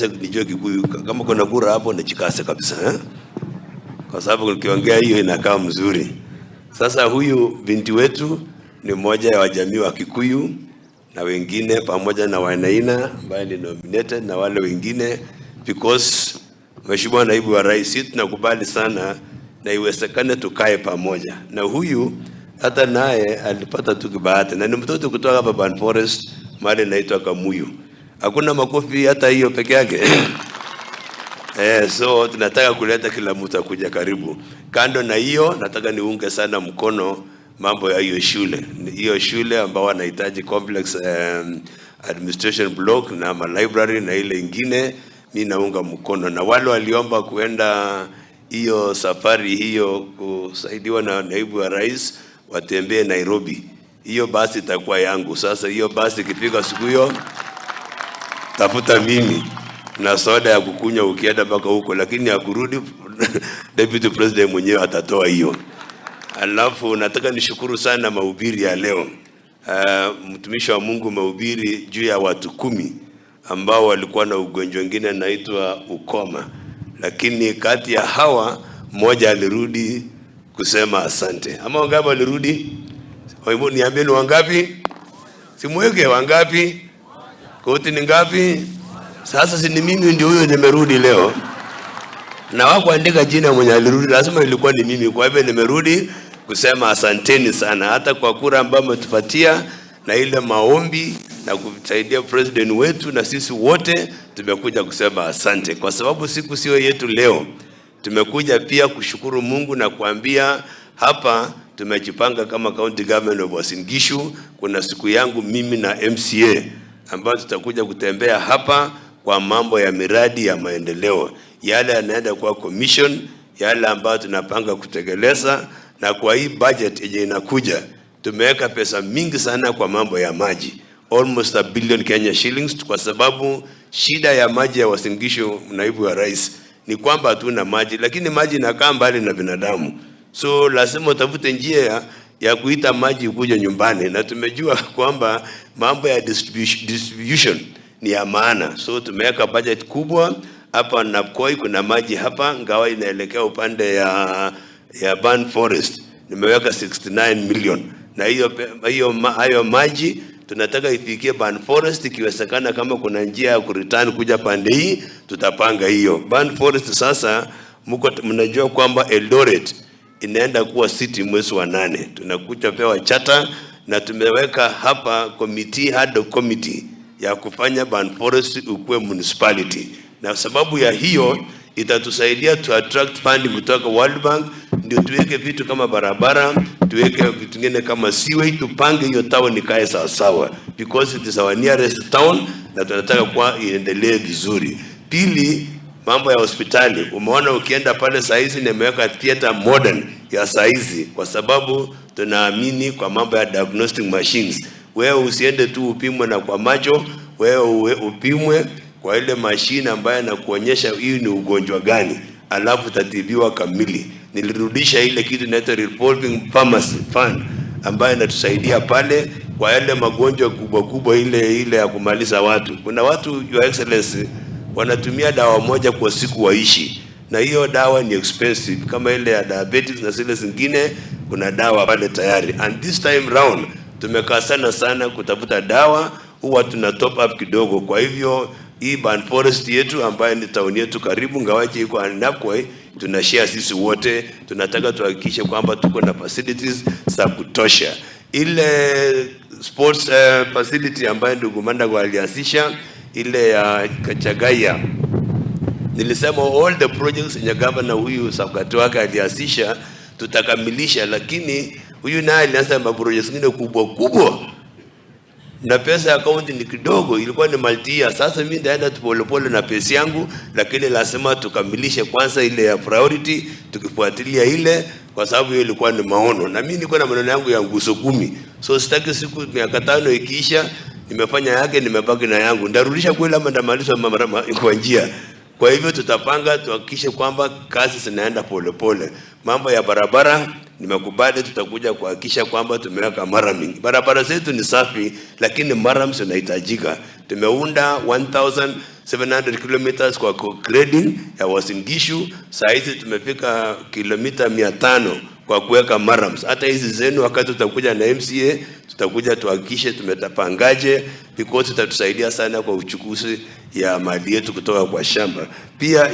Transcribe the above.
Nijue Kikuyu, kama kuna kura hapo najikaza kabisa, eh? Kwa sababu nikiongea hiyo inakaa mzuri. Sasa huyu binti wetu ni mmoja ya wajamii wa Kikuyu na wengine pamoja na Wainaina ambaye ni nominated na wale wengine, because Mheshimiwa Naibu wa Rais, sisi tunakubali sana na iwezekane tukae pamoja na huyu. Hata naye alipata tu kibahati na ni mtoto kutoka hapa Burnt Forest, mahali inaitwa Kamuyu. Hakuna makofi hata hiyo peke yake. So tunataka kuleta kila mtu akuja karibu. Kando na hiyo, nataka niunge sana mkono mambo ya hiyo shule, hiyo shule ambao wanahitaji complex administration block na ma library na ile ingine, mi naunga mkono, na wale waliomba kuenda hiyo safari hiyo kusaidiwa na Naibu wa Rais watembee Nairobi, hiyo basi itakuwa yangu. Sasa hiyo basi ikifika siku hiyo, tafuta mimi na soda ya kukunywa ukienda mpaka huko, lakini ya kurudi Deputy President mwenyewe atatoa hiyo. Alafu nataka nishukuru sana mahubiri ya leo. Mtumishi wa Mungu mahubiri juu ya watu 10 ambao walikuwa na ugonjwa mwingine naitwa ukoma, lakini kati ya hawa mmoja alirudi kusema asante. Ama wangapi walirudi? Niambie ni wangapi? Simweke wangapi? Koti ni ngapi? Sasa si ni mimi ndio huyo nimerudi leo. Na wakuandika jina mwenye alirudi, lazima ilikuwa ni mimi. Kwa hivyo nimerudi kusema asanteni sana, hata kwa kura ambayo mmetupatia na ile maombi na kusaidia president wetu, na sisi wote tumekuja kusema asante, kwa sababu siku sio yetu leo. Tumekuja pia kushukuru Mungu na kuambia hapa tumejipanga kama county government of Uasin Gishu. Kuna siku yangu mimi na MCA ambayo tutakuja kutembea hapa kwa mambo ya miradi ya maendeleo, yale yanaenda kwa commission, yale ambayo tunapanga kutekeleza, na kwa hii budget yenye inakuja tumeweka pesa mingi sana kwa mambo ya maji, almost 1 billion Kenya shillings, kwa sababu shida ya maji ya Uasin Gishu, Naibu wa Rais, ni kwamba hatuna maji, lakini maji inakaa mbali na binadamu, so lazima utafute njia ya kuita maji kuja nyumbani, na tumejua kwamba mambo ya distribution ni ya maana, so tumeweka budget kubwa hapa Napkoi. Kuna maji hapa ngawa inaelekea upande ya Burnt Forest, nimeweka 69 million na hiyo maji tunataka ifikie Burnt Forest, ikiwezekana kama kuna njia ya kureturn kuja pande hii tutapanga hiyo. Burnt Forest sasa mko mnajua kwamba Eldoret inaenda kuwa city mwezi wa 8, tunakuja pewa charter na tumeweka hapa committee, ad hoc committee ya kufanya Burnt Forest ukuwe municipality, na sababu ya hiyo itatusaidia to attract funding kutoka World Bank, ndio tuweke vitu kama barabara, tuweke vitu vingine kama sewage, tupange hiyo town ikae sawa sawa, because it is our nearest town na tunataka kwa iendelee vizuri. Pili, mambo ya hospitali, umeona ukienda pale saa hizi nimeweka theater modern ya saa hizi, kwa sababu tunaamini kwa mambo ya diagnostic machines. Wewe usiende tu upimwe na kwa macho, wewe upimwe kwa ile mashine ambayo inakuonyesha hii ni ugonjwa gani, alafu utatibiwa kamili. Nilirudisha ile kitu inaitwa revolving pharmacy fund ambayo inatusaidia pale kwa yale magonjwa kubwa kubwa, ile ile ya kumaliza watu. Kuna watu, Your Excellency, wanatumia dawa moja kwa siku waishi, na hiyo dawa ni expensive kama ile ya diabetes na zile zingine. Kuna dawa pale tayari, and this time round tumekaa sana sana kutafuta dawa, huwa tuna top up kidogo. Kwa hivyo hii Burnt Forest yetu ambayo ni town yetu karibu, ngawaje iko Ainabkoi, tuna share sisi wote, tunataka tuhakikishe kwamba tuko na facilities za kutosha. Ile sports facility ambayo ndugu Mandago alianzisha ile ya Kachagaya, nilisema all the projects yenye gavana huyu wakati wake alianzisha tutakamilisha, lakini huyu naye alianza ma projects zingine kubwa kubwa na pesa ya kaunti ni kidogo, ilikuwa ni multi-year. Sasa mimi nitaenda tu polepole na pesa yangu, lakini lazima tukamilishe kwanza ile ya priority, tukifuatilia ile, kwa sababu hiyo ilikuwa ni maono, na mimi niko na maneno yangu ya nguzo 10, so sitaki siku miaka 5 ikiisha nimefanya yake, nimebaki na yangu, ndarudisha kweli ama ndamaliza kwa njia. Kwa hivyo tutapanga tuhakikishe kwamba kazi zinaenda polepole. Mambo ya barabara Nimekubali tutakuja kuhakikisha kwamba tumeweka murraming. Barabara zetu ni safi, lakini murram zinahitajika. Tumeunda 1700 kilometers kwa grading ya Uasin Gishu. Saa hizi tumefika kilomita 500 kwa kuweka murrams. Hata hizi zenu wakati tutakuja na MCA, tutakuja tuhakikishe tumetapangaje, because itatusaidia sana kwa uchukuzi ya mali yetu kutoka kwa shamba pia.